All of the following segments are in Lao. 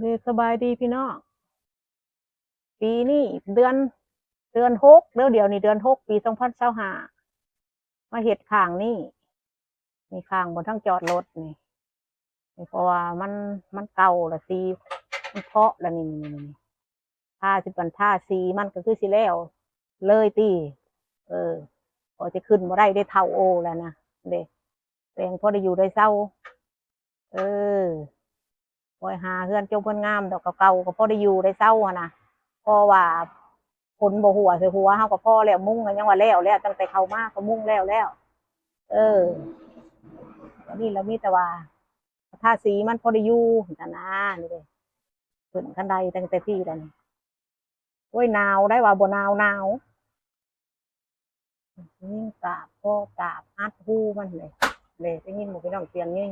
ເດ ສະບາຍດີພີ່ນ້ອງ. ປີນີ້ເດືອນ ເດືອນຫົກເດີ ດຽວນີ້ເດືອນຫົກ ປີສອງພັນຊາວຫ້າ ມາເຮັດຂ້າງນີ້ ນີ້ ຂ້າງບ່ອນທາງຈອດລົດນີ້ ນີ້ ເພາະວ່າມັນ ມັນເກົ່າລະ ສີມັນເພາະລະ ນີ້ ນີ້ ນີ້ ນີ້ ທາຊິ ອັນທາສີມັນກໍຄືຊິແລ້ວເລີຍຕິ. ເອີ ກໍຈະຂຶ້ນບໍ່ໄດ້ເດ້ ເຖົ້າໂອແລ້ວນະ ເດ້ ແຕ່ຍັງພໍໄດ້ຢູ່ໄດ້ເຊົາ. ເອີ ຂ້ອຍຫາເຮືອນຈົບເຮືອນງາມດອກ ເກົ່າໆ ກໍພໍໄດ້ຢູ່ໄດ້ເຊົາຫັ້ນນະ ເພາະວ່າຝົນບໍ່ຫົວໃສ່ຫົວເຮົາກໍພໍແລ້ວ ມຸງກໍຍັງວ່າແລ້ວແລ້ວ ຕັ້ງແຕ່ເຂົ້າມາກໍມຸງແລ້ວແລ້ວ. ເອີ ອັນນີ້ລະມີແຕ່ວ່າ ທາສີມັນພໍໄດ້ຢູ່ຫັ້ນນະ ນີ້ເດ້ ຂຶ້ນຄັນໄດຕັ້ງແຕ່ພີ້ແລ້ວນີ້. ໂອ້ຍ ໜາວໄດ໋ ວ່າບໍ່ໜາວ ໜາວ. ຍິງຕາບ ພໍຕາບ ອັດຮູມັນເດ້ ເດ້ ໄດ້ຍິນບໍ່ພີ່ນ້ອງ ສຽງຍິງ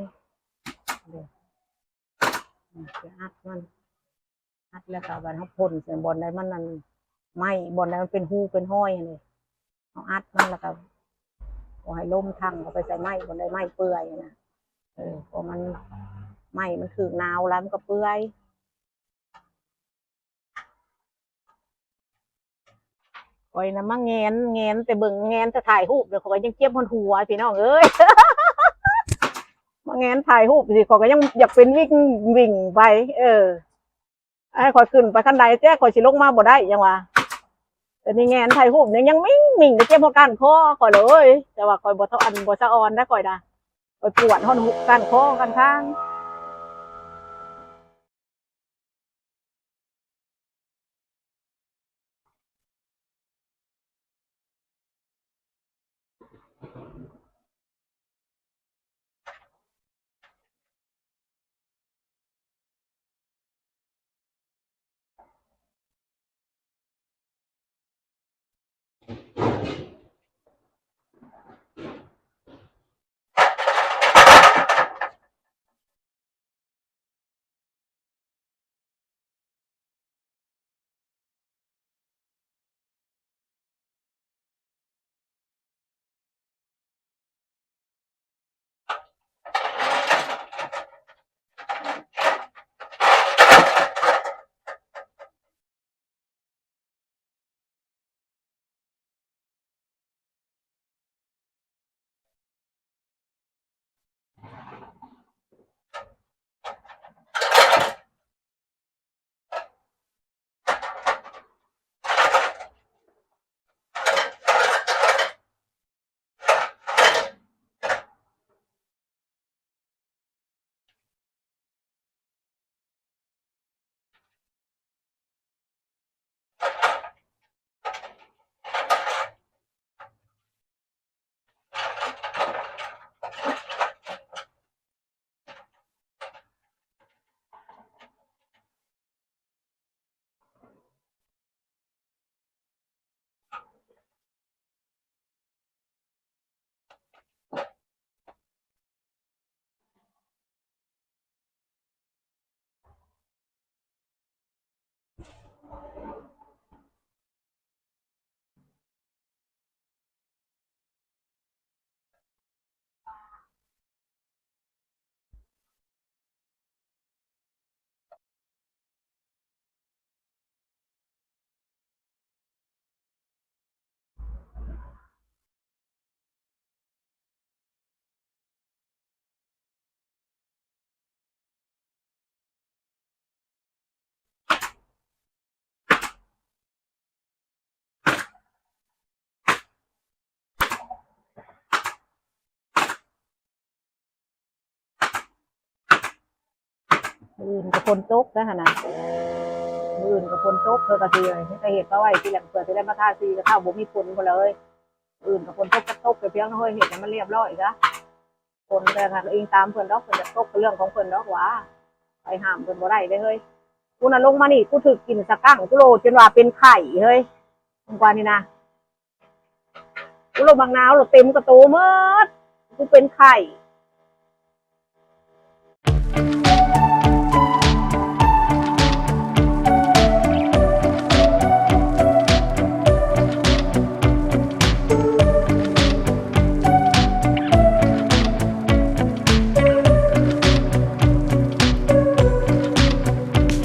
ເດ້ ອືມ ຊິອັດມັນ ອັດແລ້ວກໍບາດເຮົາພົ່ນໃສ່ບ່ອນໃດມັນນັ້ນໄໝ້ ບ່ອນໃດມັນເປັນຮູເປັນຮອຍຫັ້ນເດ້ ເຮົາອັດມັນແລ້ວກໍບໍ່ໃຫ້ລົມທັ່ງເຂົ້າໄປໃສ່ໄໝ້ ບ່ອນໃດໄໝ້ເປື່ອຍນະ. ເອີ ເພາະມັນ ໄໝ້ມັນຖືກໜາວຫຼາຍມັນກໍເປື່ອຍ. ຂ້ອຍນະມາແງນ ແງນແຕ່ເບິ່ງ ແງນແຕ່ຖ່າຍຮູບ ດຽວຂ້ອຍກໍຍັງເຈັບຮອດຫົວພີ່ນ້ອງເອີຍ ມາແງນຖ່າຍຮູບຊິ ຂ້ອຍກໍຍັງຢາກເປັນວິ່ງ ວິ່ງໄປ. ເອີ ໃຫ້ຂ້ອຍຂຶ້ນໄປຄັນໄດແທ້ ຂ້ອຍຊິລົງມາບໍ່ໄດ້ ຫຍັງວ່າ ດຽວນີ້ແງນຖ່າຍຮູບຍັງ ຍັງມິ່ງ ມິ່ງ ໄດ້ເຈັບຮອດກ້ານຄໍຂ້ອຍເລີຍ. ແຕ່ວ່າຂ້ອຍບໍ່ ອັນ ບໍ່ສະອອນໄດ໋ ຂ້ອຍນະ ຂ້ອຍປວດຮອດກ້ານຄໍກ້ານຄາງ. ມື້ອື່ນກໍຝົນຕົກແລ້ວຫັ້ນນະ ມື້ອື່ນກໍຝົນຕົກ ເພິ່ນກໍຊິ ເພິ່ນກໍເຮັດມາໄວ້ທີຫຼັງ ເພື່ອຊິໄດ້ມາທາສີ ແລ້ວຖ້າບໍ່ມີຝົນພຸ້ນລະເອີຍ ມື້ອື່ນກໍຝົນຕົກ ກໍຕົກແຕ່ພຽງເນາະເຮີຍ ເຮັດໃຫ້ມັນລຽບລ້ອຍຊະ. ຝົນແຕ່ກໍອີງຕາມເພິ່ນດອກ ເພິ່ນຢາກຕົກກໍເລື່ອງຂອງເພິ່ນດອກຫວາ ໄປຫ້າມເພິ່ນບໍ່ໄດ້ເດ້ເຮີຍ. ກູນະລົງມານີ້ ກູຖືກກິນສະກັງ ກູໂລດຈົນວ່າເປັນໄຂ້ເຮີຍ ກວ່ານີ້ນະ. ກູໂລດບັກໜາວໂລດເຕັມກະໂຕໝົດ ກູເປັນໄຂ້. ມື້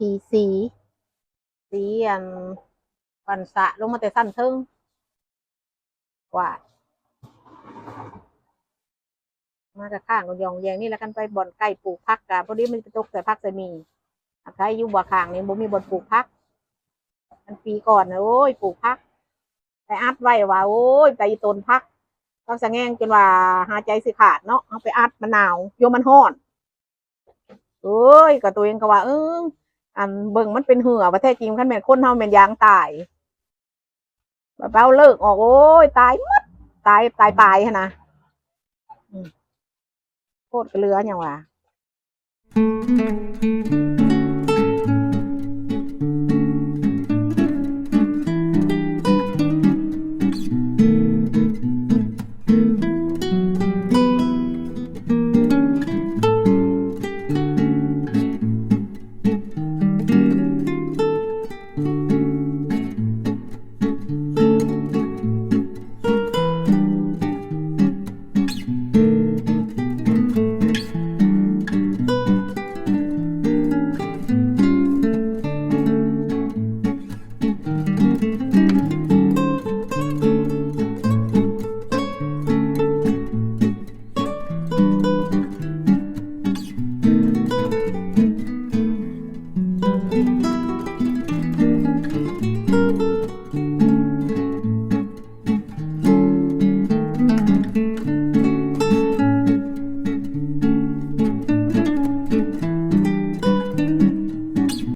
ຂີ່ສີ ສີອັນ ກວາດສະລົງມາແຕ່ຊັ້ນເທິງ ກວາດ ມາກະຄ້າງກະຢ່ອງແຢງນີ້ລະ. ຄັນໄປບ່ອນໃກ້ປູກຜັກກະພໍດີມັນໄປຕົກໃສ່ຜັກໃສ່ໝີ່. ອາໄຄຢູ່ບ່າຂ້າງນີ້ບໍ່ມີບ່ອນປູກຜັກ. ອັນປີກ່ອນນະ ໂອ້ຍ ປູກຜັກ ໄປອັດໄວ້ວ່າ ໂອ້ຍ ໄປອີ່ຕົນຜັກ ເຮົາສະແງງຈົນວ່າຫາໃຈຊິຂາດເນາະ. ເຮົາໄປອັດ ມັນໜາວ ໂຍມ ມັນຮ້ອນ. ໂອ້ຍ ກໍຕົວເອງກໍວ່າ ເອີ ອັນເບິ່ງມັນເປັນເຫື່ອ ວ່າແທ້ຈິງຄັນແມ່ນຄົນເຮົາແມ່ນຢາງຕາຍ. ບາດເອົາເລີກອອກ ໂອ້ຍ ຕາຍໝົດ ຕາຍ ຕາຍປາຍຫັ້ນນະ. ອືມ ໂພດກະເຫຼືອຫຍັງຫວາ.